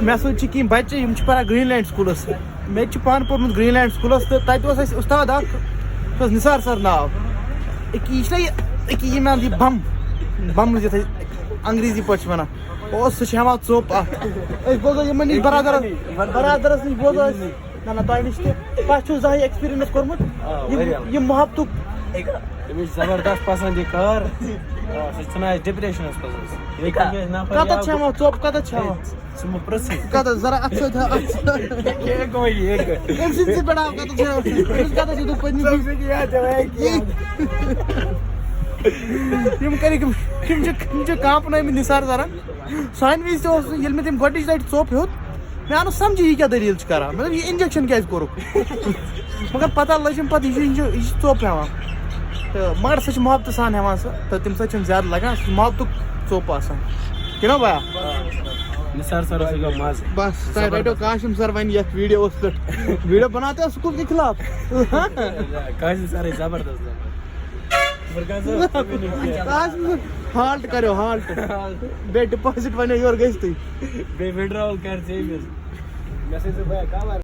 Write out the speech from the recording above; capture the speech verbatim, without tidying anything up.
مےٚ سۭتۍ چھِ کینٛہہ بَچہِ، یِم چھِ پَران گرٛیٖن لینڈ سکوٗلَس۔ مےٚ تہِ چھِ پانہٕ پوٚرمُت گرٛیٖن لینڈ سکوٗلَس، تہٕ تَتہِ اوس اَسہِ اُستاد اَکھ، سُہ اوس نثار سَر ناو۔ أکیٛاہ یہِ چھِنہ یہِ، أکیٛاہ یہِ مےٚ اَنٛد یہِ بَم، بَم یَتھ أسۍ انگریٖزی پٲٹھۍ چھِ وَنان، اوس سُہ چھِ ہٮ۪وان ژوٚپ اَتھ۔ أسۍ بوزو یِمَن نِش برادَرَس، برادَرَس نِش بوزو أسۍ۔ نہ، نہ، تۄہہِ نِش تہِ۔ تۄہہِ چھُو زانٛہہ یہِ ایکسپیرینس کوٚرمُت؟ آ، یہِ، واریاہ۔ یہِ محبتُک۔ أمِس چھِ زبردست پسنٛد یہِ کار۔ آ، سُہ چھِ ژھٕنان اَسہِ ڈپریشنس منٛز۔ ییٚتہِ چھِ أسۍ نفر کتٮ۪تھ یاو۔ چھِ ہٮ۪وان ژوٚپ؟ کتٮ۪تھ چھِ ہٮ۪وان؟ ہے، ژٕ مہٕ پرٛژھٕے۔ کتٮ۪تھ؟ ذرا اتھ سۭتۍ ہا، اتھ سۭتۍ۔ یہِ گوٚو یہِ۔ أمۍ سٕنٛدۍ سۭتۍ پٮ۪ٹھ آو کتٮ۪تھ چھِ ہٮ۪وان؟ أمِس کتٮ۪تھ چھِ دیُتمُت پٔتمہِ پھِرِ؟ یِم کَرِکھ یِم، یِم چھِ، یِم چھِ کانٛپنٲومٕتۍ نثار سرن۔ سانہِ وِزِ تہِ اوس نہٕ، ییٚلہِ مےٚ تٔمۍ گۄڈٕنِچ لَٹہِ ژوٚپ ہیوٚت، مےٚ آو نہٕ سَمجھی یہِ کیٛاہ دٔلیٖل چھِ کَران، مطلب، یہِ اِنجَکشَن کیٛازِ کوٚرُکھ؟ مگر پَتہ لٔجِم پَتہٕ، یہِ چھُ، یہِ چھُ، یہِ چھُ ژوٚپ ہٮ۪وان۔ تہٕ مگر سۄ چھِ محبتہٕ سان ہٮ۪وان سۄ، تہٕ تَمہِ سۭتۍ چھِنہٕ زیادٕ لَگان، سُہ چھُ محبتُک ژوٚپ آسان۔ کِنہٕ بیا؟ نثار سَرَس سۭتۍ گوٚو مَزٕ۔ بَس، تۄہہِ رَٹیو قاسم سَر وۄنۍ یَتھ ویٖڈیوَس پٮ۪ٹھ۔ ویٖڈیو بَناو تیٚلہِ سکوٗل کے خلاف۔ قاسم سَرٕے زبردست۔ آز ہالٹ کٔرِو، ہالٹ۔ بیٚیہِ ڈپازٹ وَنیو یورٕ گٔژھتٕے۔ بیٚیہِ withdrawal کر ژٕ أمِس۔ مےٚ سۭتۍ ژٕ بیا cover۔